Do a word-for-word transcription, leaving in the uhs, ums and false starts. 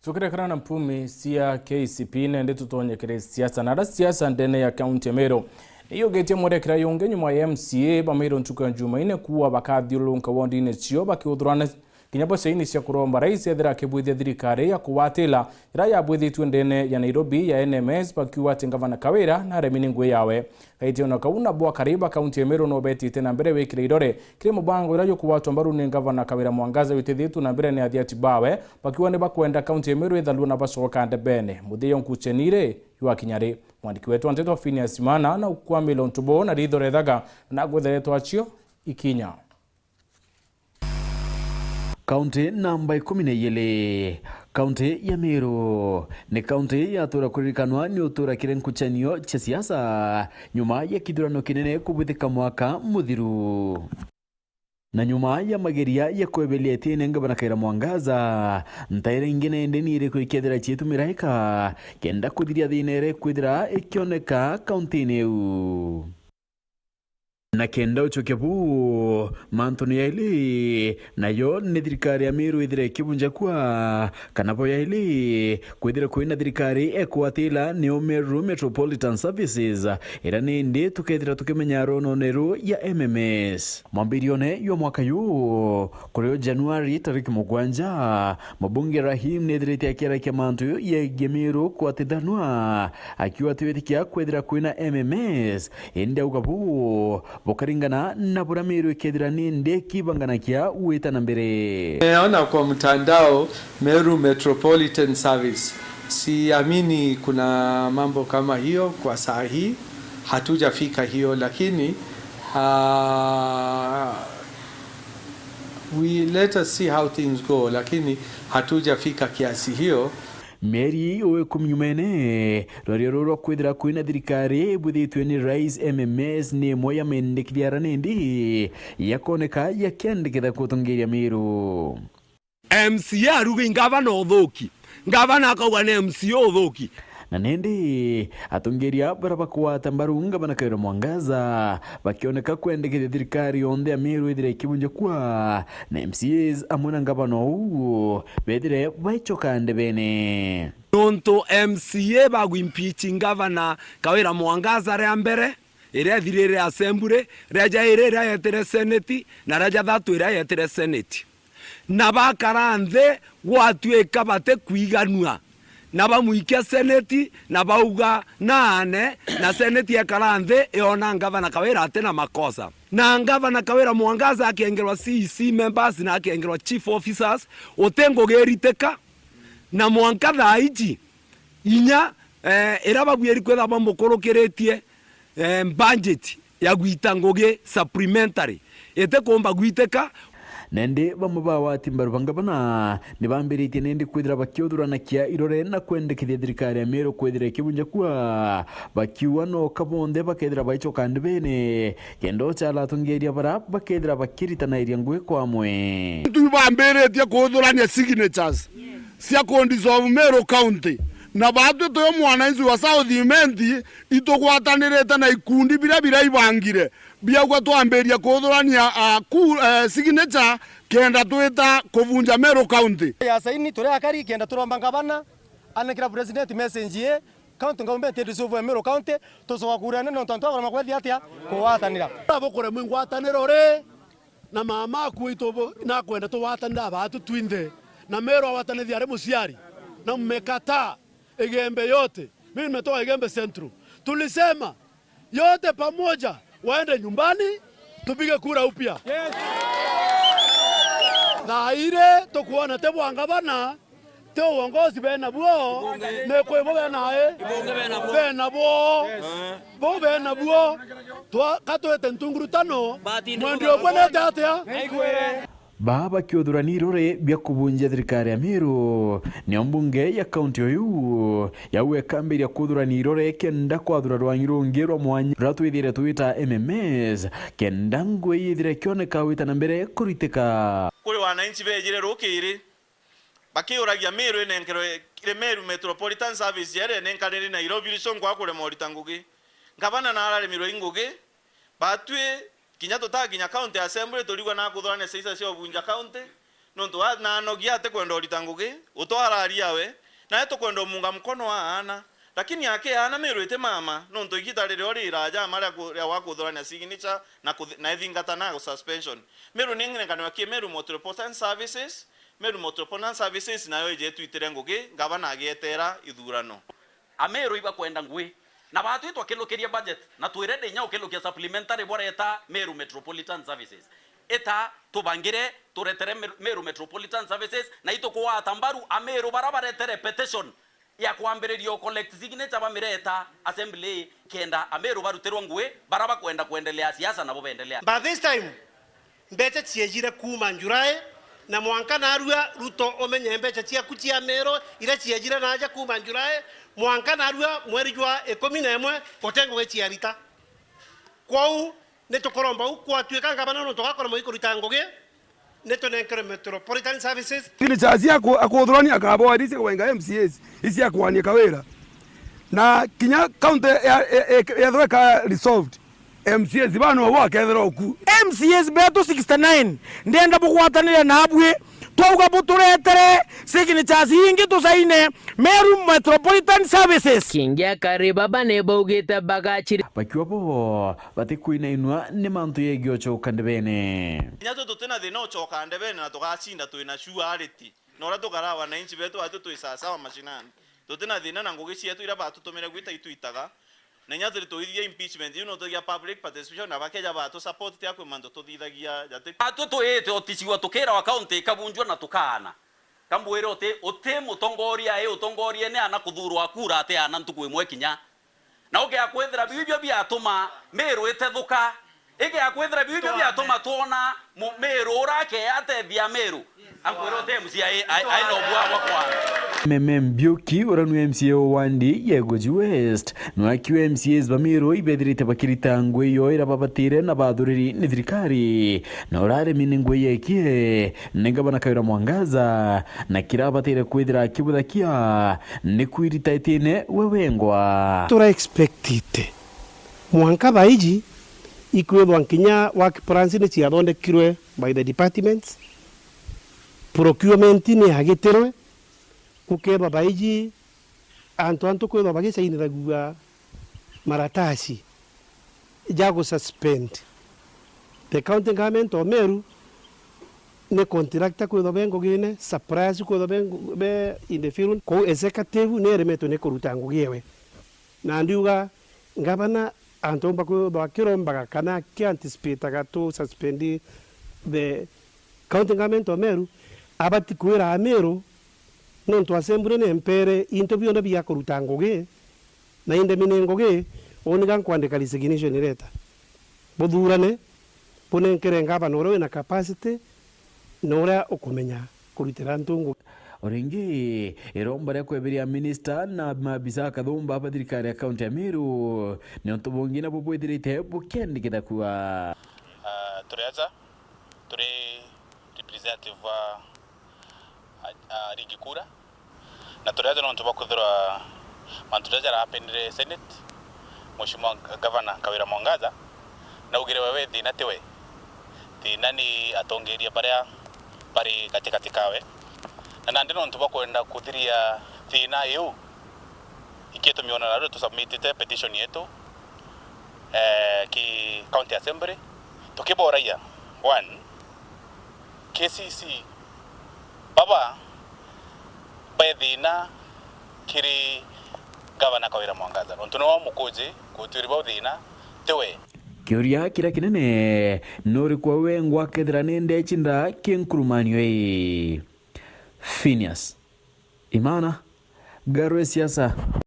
Tukirekera na mpumi cia K C P, nende tutonye kiri siasa. Na ara siasa ndene ya kaunti ya Meru niyugitie mwerekera yungi nyuma ya M C A ba Meru ntuku ya Jumaine kuwa bakathiururunka wondine cio bakiuthurana kinya bo ciaini cia kuromba rais ethira akibwithia thirikari ya kugwatila ira yabwithitue ndene ya Nairobi ya N M S, bakiuga ati ngavana Kawira naremi ni ngui yawe. Gaitione kau, nabo akari ba kaunti ya Meru no betite na mbere wikire irore kiri mubango ira jukugwatwa mbaru ni ngavana Kawira Mwangaza witithitue na mbere ni athiati bawe, bakiuga ni bakwenda kaunti ya Meru ithalue na bacoka ndebene. Muthia yo nkuchenire jwakinya ri? Mwandiki wetu wa nteto Phineas Imana na ukwamile untu buu na ritho rethaga na gwethere twacio ikinya. Kaunti namba ikumi na ijiri, kaunti ya Meru, ni kaunti yatura kuririkanwa ni utura kiri nkuchanio cia siasa nyuma ya kithurano kinene kubwithika mwaka muthiru. Na nyuma ya mageria ya kweberia itiene ngavana Kawira Mwangaza, ntaira ingi nende ni iriku ikethira ciitumira ika kenda kuthiria thina iria ikwithira ikioneka kauntini iu. Na kenda ucokia buu mantune yaili, nayo ni thirikari ya Meru ithire ikibunja kua, kana bo yaili, kwithira kwina thirikari ekwatila niyo Meru Metropolitan Services, ira nindi tukethira tukimenya ronone ru ya M M S. Mwambirione jwa mwaka juu, kurio Januari tariki mugwanja, mubunge Rahim nethirite akiarakia mantu yegie Meru kwatithanua, akiuga ati witikia kwithira kwina M M S, indi auga buu bukaringana na buria Meru ikethira nindi ikibanganakia gwita na mbere. Nimeona kwa mtandao Meru Metropolitan Service. Siamini kuna mambo kama hiyo kwa saa hii. Hatujafika hiyo, lakini, ah, we, let us see how things go, lakini hatujafika kiasi hiyo. Mieri uu ikumi nyumene, rwaria ruu rwa kwithira kwina thirikari ibwithitue ni Rais M M S ni imwe ya mendekithia ara nindi yakoneka yakiendeketha kutongeria Meru. M C A aruga i ngavana uthuki, ngavana akauga ni M C A uthuki. Na nindi atongeria bara bakwata mbaru ngavana Kawira Mwangaza bakioneka kwendekithia thirikari yonthe ya Meru ithire ikibunja kua, na M C As amwe na ngavana uu bethire baicoka ndebene. Nontu M C A bagwimpeach ngavana Kawira Mwangaza ria mbere, iria ithirire assembly, ria jairi iria yetire seneti, na ria jathatu iria yetire seneti. Na bakara nthi gwatuika batikwiganua, na bamwikia seneti, na bauga naane, na seneti ekara nthi yona ngavana Kawira ati na makosa. Na ngavana Kawira Mwangaza akiengerwa C E C members na akiengerwa chief officers, uti ngugi iritika, na mwanka thaa iji inya, eh, iria babwiri kwithirwa bamukurukiritie, eh, budget ya gwita ngugi supplementary itikumba gwitika. Nandi bamwe ba wati mbaru ba ngavana ni bambiritie nindi kwithira bakiuthuranakia irore na kwendekithia thirikari ya Meru kwithira ikibunja kua, bakiuga no ka bonthe bakethira baicoka ndibene, kenda ucala atongeria bara bakethira bakiritanairia ngugi kwa amwe. Antu bambiritie kuuthurania signatures cia ku dissolve Meru County, na baatwi twi mwananchi wa South Imenti, itugwatanirite na ikundi biria biraibangire biaugwa twambiria kuuthurania, ah, ku-, eh, signature kenda twita kuvunja Meru County. Ya saini turi akari kenda turomba ngavana anekira president message ye county government ya dissolve Meru County, tucoka kurene nontu antu akona makwethia atia kugwatanira. Bukuremwa ingwataniro ri? Na mama aku witũ bu-, nakwenda tũwatanĩre abaatu twinthe. Na Meru awatanĩthia arĩ mũciari. Na mmekataa Igembe yote. Mimi nimetoka Igembe Central. Tulisema yote pamoja waende nyumbani, tupige kura upya. Thaa iri tukuona ti bwa ngavana, ti uongozi bena buo, ni kwi bo bena i? Bena buo. Bo bena buo. Twa-, ka twite ntunguru tano, mwendia umwe nete atia? Baa bakiuthurania irore bia kubunjia thirikari ya Meru, nio mbunge ya kaunti uyu yau ekambiria kuthurania irore kenda kwathura rwangi rungi rwa mwanya ruria twithire twita M M S, kenda ngugi yithire ikioneka gwita na mbere kuritika. Kuri wananchi bejire rukiri, bakiuragia Meru inenkerwe kiri Meru Metropolitan Service, iria inenkaniri Nairobi, rico nkwa kurema urita ngugi. Ngavana nararemirwe i ngugi, batwi kinya tutakinya County Assembly, turigwa na kuthurania ciaca cia ubunja county, Nontu wa-, na anogia atikwenda urita ngugi, utwara aria we, nae tukwenda umunga mkono aana. Lakini aki aana Meru iti mama, nontu igita ririo ri iraja ama ria ku-, ria gwakuthurania signature na kuthi-, na ithingata na suspension. Meru ni ngerekano ya ki Meru Metropolitan Services, Meru Metropolitan Services nayo ije itwitire ngugi, ngavana agietera ithurano. Ameru ibakwenda ngugi, na baatwi twakilukiria budget, na twi ready inya ukilukia supplementary bwareta Meru Metropolitan Services. Ita tubangire, turetere Mer-, Meru Metropolitan Services, na itukugwata mbaru Ameru bara baretere petition ya kwambiriria u collect signature bamireta assembly, kenda Ameru barutirwe ngugi, bara bakwenda kwendelea siasa nabo bendelea. But this time, mbeca ciejire kuuma July, na mwanka narua Ruto umenye mbeca ciaku cia Meru iria ciejire naja kuuma July, mwanka narua mweri jwa ikumi na imwe, guti ngugi ciarita. Kwou, ni tukuromba u kwatuika ngavana nontu gakoromwa ikuruta ngugi, ni tunenkerwe Metropolitan Services. Signature cia aku-, akuthurania akaboa iria cia kubainga M C As, iria cia kwania kawira. Na kinya county ya, ya, ya, yethirwa ika resolved, M C As baa nabo bakethirwa oku. M C As betu sixty-nine, ndienda bugwatanire nabwi, twauga buturetere signatures ingi tusaine Meru Metropolitan Services. Kingi akari baba ni baugite bagachiri. Bakiuga bo, batikuinainua ni mantu yegii ucoka ndebene. Kinya tu tutina thina ucoka ndebene na tugacinda twina surety. Na uria tukaraa wananchi betu batu twi sawasawa mashinani. Tutina thina na ngugi cietu iria batutumire gwita itwitaga. Na inya turi tuithithia impeachment, iu no tuthia public participation, na bakeja batu support tia kwi mantu tuthithagia jati. Atu twite uticigwa tukirawa county ikabunjwa na tukaana. Kambwire uti, uti mutongoria i utongoria ni ana kuthurwa kura ati ana ntuku imwe kinya. Na ukea kwithira biu ibio biatuma Meru itethuka. Ikea kwithira biu ibio biatuma twona mu-, Meru ura akea atethia Meru. Akwira uti M C A ai, ai, ai no bwa bwa kwa. Meme Mbiuki, ura nwe M C A o wandi ya Igoji West, nwakiwe M C As ba Meru ibethirite bakirita ngugi yo ira babatire na bathuriri ni thirikari. Na uraremi ni ngugi yekie ni ngavana Kawira Mwangaza, na kirabatire kwithira akibuthakia ni kwirita itine we wengwa. Tura expectite mwanka thaiji ikwithwa nkinya work plans ni ciathondekirwe by the departments, procurement ni yagitirwe, gukethwa thaiji antu antu kwithwa bagicainithagua maratasi ja gususpend the county government of Meru, ni contractor kwithwa be ngugine, suppliers kwithwa be ngu-, be in the field. Kou executive ni eremetwe ni kuruta ngugi ewe. Na ndiuga ngavana antu aumba kwithwa akirombaga kana aki anticipateaga tu suspend the county government of Meru, abati kwira Ameru, nontu assembly ni mpere into bionthe bia kuruta ngugi, na indi mi ni ngugi, uni ga nkwandika resignation letter. Buthurane, bunenkere ngavana uria wina capacity na uria ukumenya kurutira antu ngugi. O ringi, iromba ria kweberia minista na maabisa a kathumba ba thirikari ya kaunti ya Meru, ni untu bungi nabo bwithirite bukiendeketha kua. Ah, turi aja, turi representative wa a, a, Rigi Kura. Na turi aja nontu bwa kwithirwa mantu jaria jarapenire Senate, Mheshimiwa Gavana Kawira Mwangaza naugire we, we thina tiwe, thina ni atongeria baria bari gatigati kawe. Na nandi nontu bwa kwenda kuthiria thina iu, ikio tumiona na riu tusubmitite petition yetu, eh, ki County Assembly, tukiboragia, one, K C C, baba be thina kiri Gavana Kawira Mwangaza, nontu niwe umukuji, gutwiri bau thina, tiwe. Kiuria kiria kinene, nuriku we wengwa akethira ni ndecinda ki nkurumanio ii? Phineas Imana, Ngarwe Siasa.